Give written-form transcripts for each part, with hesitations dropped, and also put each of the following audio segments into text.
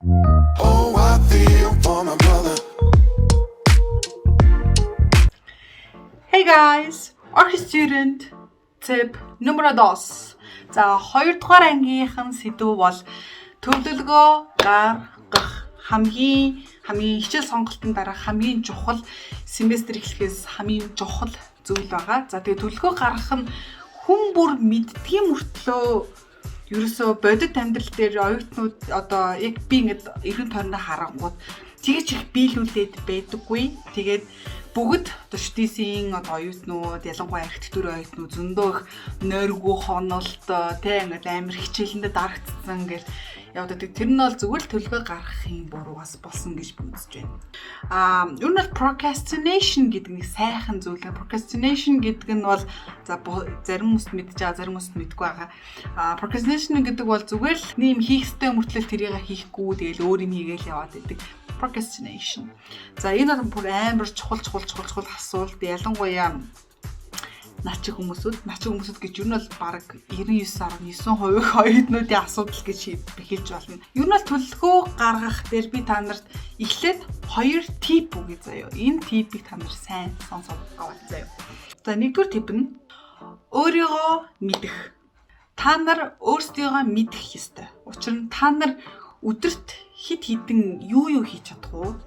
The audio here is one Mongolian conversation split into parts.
Oh, I feel for my brother. Hey guys, Archi student tip numero dos. За, хоёрдугаар ангийнхан сэдэв бол төлөвлөгөө гаргах. Хамгийн хамгийн хичээл сонголтын дараа хамгийн чухал, семестр эхлэхээс хамгийн чухал зүйл байгаа. За, тэгээ төлөвлөгөө гаргах нь хүн бүр мэддэг мөртлөө ерөөсөө бодит амьдрал дээр оюутнууд, одоо яг би ингээд эргэн тойрноо харангууд тэгэж их биелүүлээд байдаггүй. Тэгээд бүгд одоо шүтээсийн одоо оюутнууд, ялангуяа архитектурын оюутнууд зөндөө их нойргүй хонолт тэ, ингээд амар хичээлэндээ дарагдсан гэл явдаг. Тэр нь бол зүгээр л төлөвлөгөө гаргахын буруугаас болсон гэж би үзэж байна. Аа, ер нь бол procrastination гэдэг нэг сайхан зүйл. Procrastination гэдэг нь бол, за, зарим хүмүүст мэдж байгаа, зарим хүмүүст мэдэхгүй байгаа. Аа, procrastination гэдэг бол зүгээр л нэг юм хийх ёстой мөртлөө тэрийг хийхгүй, тэгэл өөр юм хийгээл яваад байдаг procrastination. За, энэ бол бүр амар чухал чухал чухал чухал асуулт. Ялангуяа над шиг хүмүүсүүд гэж ер нь бол бараг 99.9% оюутнуудын асуудал гэж хэлж болно. Ер нь бол төлөвлөгөө гаргах дээр би та нарт эхлээд хоёр tip өгье заяа. Энэ tip ийг та нар сайн сонсоод аваад заяа. За, нэгдүгээр tip нь өөрийгөө мэдэх. Та нар өөрсдийгөө мэдэх ёстой. Учир нь та нар өдөрт хэд хэдэн юу юу хийж чадах уу?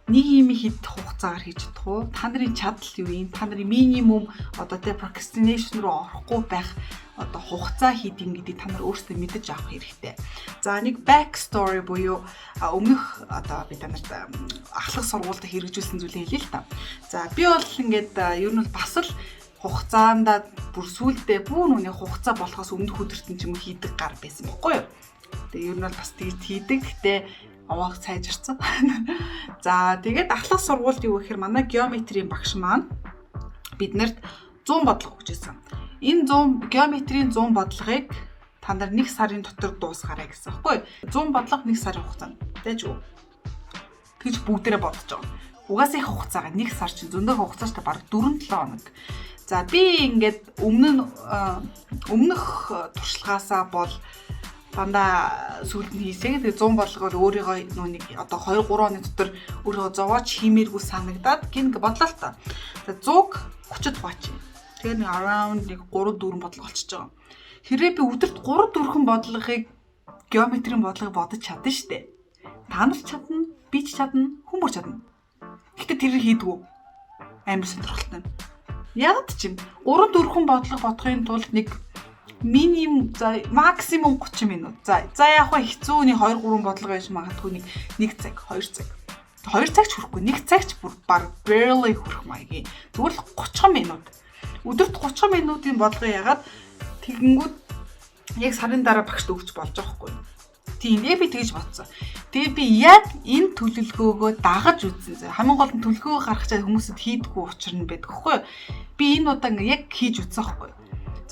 Нэг юм хэд хугацаагаар хийж чадах уу? Та нарын чадал юу юм? Та нарын минимум одоо тэ procrastination руу орохгүй байх одоо хугацаа хэд юм гэдгийг та нар өөрсдөө мэдэж авах хэрэгтэй. За, нэг back story буюу өмнөх одоо би та нарт ахлах сургуульд хэрэгжүүлсэн зүйлээ хэлье л та. За, би бол ингээд ер нь бол бас л хугацаанд бүр сүулдэ бүр нүний хугацаа болохоос өмнөх өдөрт нь ч юм уу хийдэг гар байсан бохгүй юу? Тэгээ ер нь бол бас тэгж хийдэг. Гэтэ овоог сайжирсан. За, тэгээд ахлах сургуульд юу гэхээр манай геометрийн багш маань биднэрт 100 бодлого өгч ирсэн. Энэ 100 геометрийн 100 бодлогыг та нар нэг сарын дотор дуусгаарай гэсэн байхгүй юу? 100 бодлого нэг сарын хугацаанд. Тэжгүй. Тэгж бүгдээрээ бодож байгаа. Угаасаа их хугацаагаа, нэг сар чинь зөндөө хугацаа шүү дээ, бараг 4 7 хоног. За, би ингээд өмнө нь өмнөх туршлагаасаа бол дандаа сүүлд нь хийсээ. Тэгээ 100 бодлого бол өөрийгөө нүг одоо 2 3 оны дотор өөрийгөө зовоож хиймээргүй санагдаад гин бодлоо л та. За, 100-г 30-д хуваачих. Тэгээ нэг around нэг 3 4 бодлого болчихож байгаа. Хэрвээ би өдөрт 3 4 бодлогыг, геометрийн бодлогыг бодож чадна штэ. Та нар ч чадна, би ч чадна, хүн бүр чадна. Гэхдээ тэр хийдгүү. Амар сонирхолтой. Яг ч юм 3 4 бодлого бодохын тулд нэг минимум, за, максимум 30 минут. За, яг хаа хэцүү нэг 2 3 бодлого байж магадгүй, нэг 1 цаг, 2 цаг. 2 цаг ч хүрэхгүй, 1 цаг ч бүр баг barely хүрэх маягийн. Зүгээр л 30 минут. Өдөрт 30 минутын бодлого ягаад тэгэнгүүт яг сарын дараа багшд өгч болж байгаа хгүй. Тийм, яг би тэгж бодсон. Тэгээ би яг энэ төлөвлөгөөгөө дагаж үзсэн. Хамгийн гол нь төлөвлөгөө гаргах чад хүмүүсэд хийдэггүй учир нь байдаг хгүй. Би энэ удаа ингээ яг хийж үзсэн хгүй.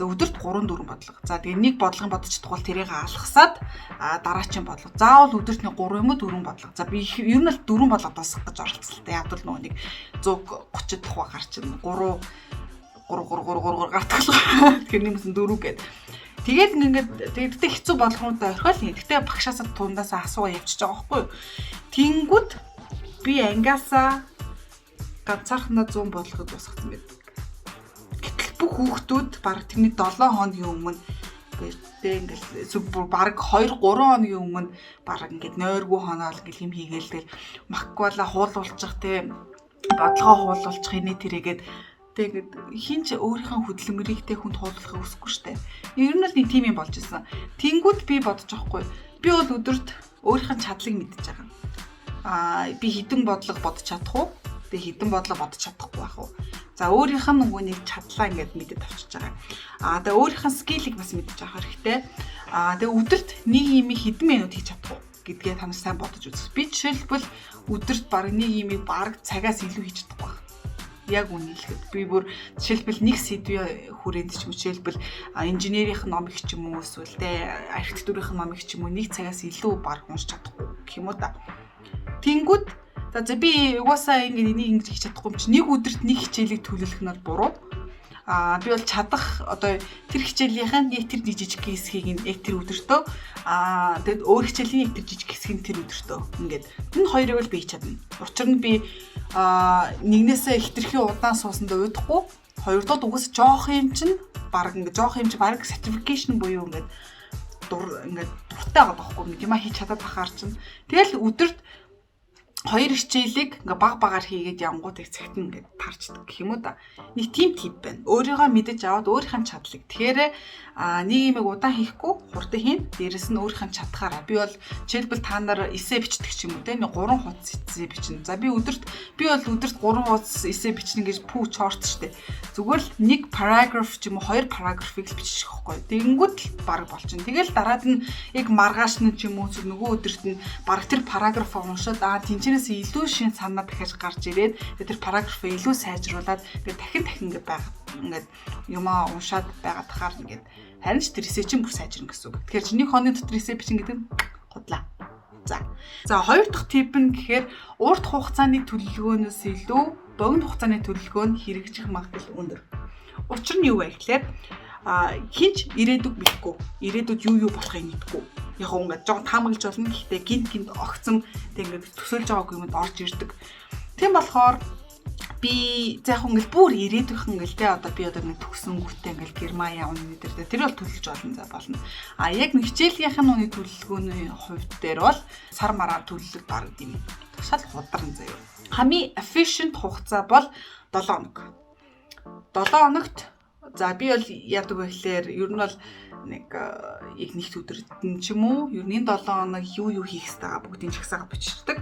За, өдөрт 3 4 бодлого. За, тэгээ нэг бодлогын бодож чадахгүй бол тэрийг алгасаад дараагийн бодлого. Заавал өдөрт нэг 3 юм уу 4 бодлого. За, би ер нь л 4 бодлого дуусгах гэж оролцолтой. Яг бол нөгөө нэг 130 тухай гарч 3 3 3 3 3 3 гардаг л. Тэгэхээр нэмсэн 4 гээд. Тэгээд ингээд тэгээд тэгтээ хэцүү бодлогонуудаа орхиол. Тэгтээ багшаасаа тундаасаа асуугаа явчихж байгаа байхгүй юу? Тэнгүүд би ангиасаа ганцаархнаа 100 бодлогыг дуусгасан байдаг. Гэтэл бүх хүүхдүүд баг тэрний 7 хоногийн өмнө тэ ингээл бүр баг 2 3 хоногийн өмнө баг ингээд нойргүй хоноол ингээл юм хийгээл, тэгэл маквала хуулуулчих тэ, бодлогоо хуулуулчих инээ тэрээгээд. Тэгээд хин ч өөрийнхөө хөдөлмөрийг тэ хүнд хуулахыг хүсэхгүй штэ. Ер нь л нэг тийм юм болж исэн. Тэнгүүд би бодож байхгүй. Би бол өдөрт өөрийнхөө чадлыг мэдж байгаа. Аа, би хэдэн бодлого бодож чадах уу? Тэгээ хэдэн бодлого бодож чадахгүй байх уу? За, өөрийнх нь нөгөө нэг чадлаа ингээд мэдээд авчиж байгаа. Аа, тэгээ өөрийнх нь skill ийг бас мэдэж авах хэрэгтэй. Аа, тэгээ өдөрт нэг юм хэдэн минут хийж чадах уу гэдгээ та нар сайн бодож үзэх. Би жишээлбэл өдөрт баг нэг юмыг баг цагаас илүү хийж чадахгүй байна. Яг үнэ хэлэхэд би бүр жишээлбэл нэг сэдвийн хүрээнд ч юм уу, жишээлбэл инженерийн номыг ч юм уу, эсвэл те архитектурын номыг ч юм уу, нэг цагаас илүү баг уншиж чадахгүй гэх юм уу да. Тэнгүүд за би угаасаа ингэж энийг ингэж хийж чадахгүй юм чи нэг өдөрт нэг хичээлийг төлөвлөх нь бол буруу. Би бол чадах одоо тэр хичээлийнх нь яг тэр жижиг хэсгийг нь яг тэр өдөртөө, тэгээд өөр хичээлийн яг тэр жижиг хэсгийг нь тэр өдөртөө ингээд энэ хоёрыг л би хийж чадна. Учир нь би нэгнээсээ хэтэрхий удаан суусандаа уйдахгүй, хоёрдугаар угаас жоох юм чинь баг ингээд жоох юм чи баг satisfaction буюу ингээд дур ингээд дуртай байгаа байхгүй, ингээд юма хийж чадаад бахаар чинь. Тэгэл өдөрт хоёр хичээлийг ингээ баг багаар хийгээд явангууд их цагт нь ингээд таарчдаг гэх юм уу да. Нэг тийм тип байна. Өөрийгөө мэдэж аваад өөрийнх нь чадлыг. Тэгэхээр нэг юмыг удаан хийхгүй, хурдан хийн. Дээрэс нь өөрийнх нь чадхаараа. Би бол жишээлбэл та нар эссе бичдэг ч юм уу те, нэг 3 хуудас эссе бичнэ. За, би бол өдөрт 3 хуудас эссе бичнэ гэж пүү чорт штэ. Зүгээр л нэг параграф ч юм уу, хоёр параграфыг л бичих байхгүй. Тэгэнгүүт л баг болчихно. Тэгэл дараад нь яг маргааш нь ч юм уу, нөгөө өдөрт нь баг тэр параграфаа уншаад тэнцэнээс илүү шин санаа дахиад гарч ирээд, тэр параграфаа илүү сайжруулад, тэгээд дахин дахин ингээд байгаа ингээд юмаа уншаад байгаад тахаар ингээд харин ч тэр эссе чинь бүр сайжирна гэсэн үг. Тэгэхээр чи нэг хоногийн дотор эссе бичин гэдэг нь худлаа. За. За, хоёр дахь тип нь гэхээр урт хугацааны төлөвлөгөөнөөс илүү богино хугацааны төлөвлөгөө нь хэрэгжих магадлал өндөр. Учир нь юу вэ гэхээр хэн ч ирээдүг мэдэхгүй. Ирээдүйд юу юу болохыг мэдэхгүй. Яг ингээд жоохон таамаглаж болно. Гэхдээ гинт гинт огцом тэг ингээд төсөөлж байгаагүй юмд орж ирдэг. Тийм болохоор би за яг ингээл бүр ирээдүйнхэн ингээл те, одоо би одоо нэг төгсөнгүүтээ ингээл Герман явна гэдэг тэр бол төлөж болно, за, болно. А яг нэг хичээлийнх нь үний төлөвлөгөөний хувьд дээр бол сар мараар төлөвлөг баг юм. Тушаал хударна заяа. Хамгийн efficient хугацаа бол 7 хоног. 7 хоногт за би бол яадаг вэ гэхээр ер нь бол нэг яг нэгт өдөрт нь ч юм уу, ер нь энэ 7 хоног юу юу хийх ёстойгоо бүгдийг жагсаагаа бичдэг.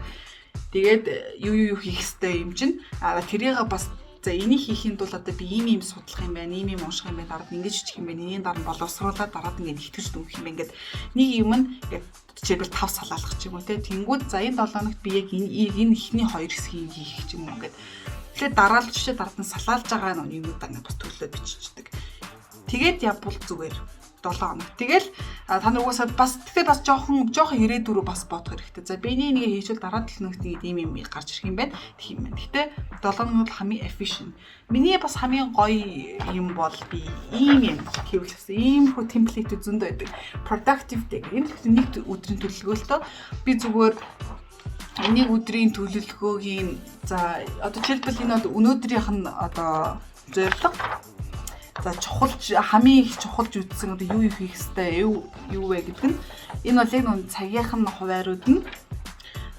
Тэгээд юу юу юу хийх ёстой юм чинь тэрийг бас за, энийг хийхийн тулд одоо би ийм ийм судлах юм байна, ийм ийм унших юм байна, дараа нь ингэж бичих юм байна, энэний дараа нь боловсруулаад, дараад нь ингэж итгэж дүнх юм байна гэд нэг юм нь ингээд жишээлбэл тав салаалах ч юм уу те. Тэнгүүд за, энэ 7 хоногт би яг энэ энэ эхний хоёр хэсгийг хийх ч юм уу ингээд. Тэгэхээр дараалж чичээ дараад нь салаалж байгаа юмудаа ингээд бас төлөвлөд биччихдэг. Тэгээд явбал зүгээр 7 хоног. Тэгэл та нар угаасаа бас тэгэхээр бас жоохон жоохон ирээдүрөө бас бодох хэрэгтэй. За, би нэг хийчихвэл дараа 7 хоногт нэг ийм юм гарч ирэх юм байна. Тэгэх юм байна. Гэтэ 7 хоног бол хамгийн efficient. Миний бас хамгийн гоё юм бол би ийм юм хийвэл бас иймэрхүү template зөндөө байдаг. Productive day. Энэ нэг өдрийн төлөвлөгөөлтөө би зүгээр нэг өдрийн төлөвлөгөөгийн, за, одоо жишээлбэл энэ бол өнөөдрийнх нь одоо зорилго. За, чухалч, хамгийн их чухалж үзсэн одоо юу юу хийх ёстой, юу юу вэ гэдэг нь энэ бол яг нүн цагийнх нь хуваарууд нь.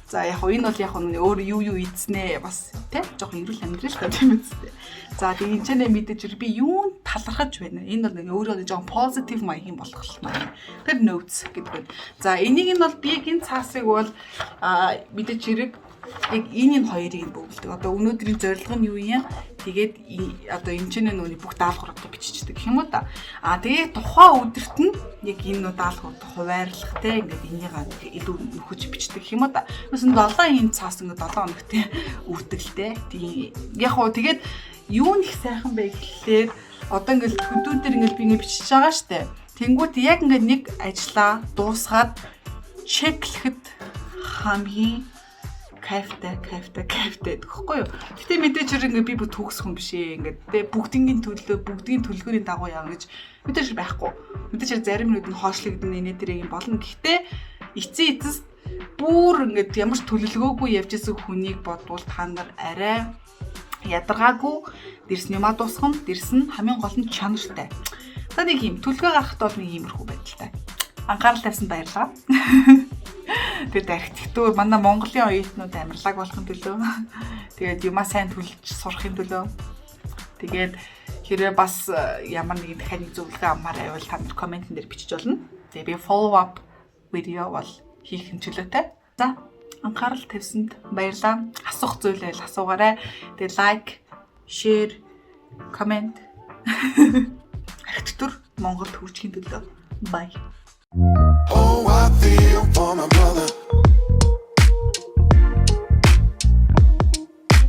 За, яг хоо энэ бол яг нь өөр юу юу идснээ бас тий жоохон эрүүл амьдрал та, тийм үстэй. За, тэгээ энэ ч нэ мэдээж би юунд талархаж байна. Энэ бол нэг өөрөө жоохон positive маягийн болох маяг. Тэр notes гэдэг байна. За, энийг нь бол би яг энэ цаасыг бол мэдээж хэрэг яг энэ хоёрыг нь бөглөдөг. Одоо өнөөдрийн зорилго нь юу юм? Тэгээд одоо энэ ч нэ нүуний бүх даалгавруудаа биччихдэг гэх юм уу да. Тэгээ тухайн өдөрт нь яг энэ нөө даалгаврууд хуваарлах те, ингээд энийг илүү нөхөж бичдэг гэх юм уу да. Юусэн 7 энэ цаас ингээд 7 хоногт үрдэлтэй. Тийм. Яг хуу тэгээд юу нэг сайхан бэ гэхлээр одоо ингээд to-do дээр ингээд би ингээд бичиж байгаа штэ. Тэнгүүт яг ингээд нэг ажлаа дуусгаад check лэхэд хамгийн кайфтай, кайфтай, кайфтай гэдэг хэвгүй юу. Гэтэ мэдээж хэрэг ингээ би бүр төгс хүн биш ээ. Ингээд тэ бүгднгийн төлөө, бүгдийн төлөвлөгөөний дагуу явна гэж мэдээж хэрэг байхгүй. Мэдээж хэрэг зарим нүд нь хоошлогдно, инээ тэрэг юм болно. Гэхдээ эцсийн эцэст бүр ингээд ямар ч төлөвлөгөөгүй явж исэн хүнийг бодвол та нар арай ядаргаагүй, дэрс нь юмаа дуусгах нь, дэрс нь хамгийн гол нь чанартай. За, нэг юм төлөвлөгөө гаргахад бол нэг иймэрхүү байдалтай. Анхаарал тавьсанд баярлалаа. Тэгээд архитектур манай Монголын оюутнууд амарлаг болохын төлөө, тэгээд юмаа сайн төлж сурахын төлөө, тэгээд хэрвээ бас ямар нэгэн дахиад нэг зөвлөгөө авмаар байвал та нар comment эн дээр бичиж болно. Тэгээ би follow up видео бол хийх нь чөлөөтэй. За, анхаарал тавьсанд баярлалаа. Асуух зүйл байвал асуугаарай. Тэгээ like, share, comment. Архитектур Монголд хөгжихийн төлөө. Bye. Oh, I feel for my brother.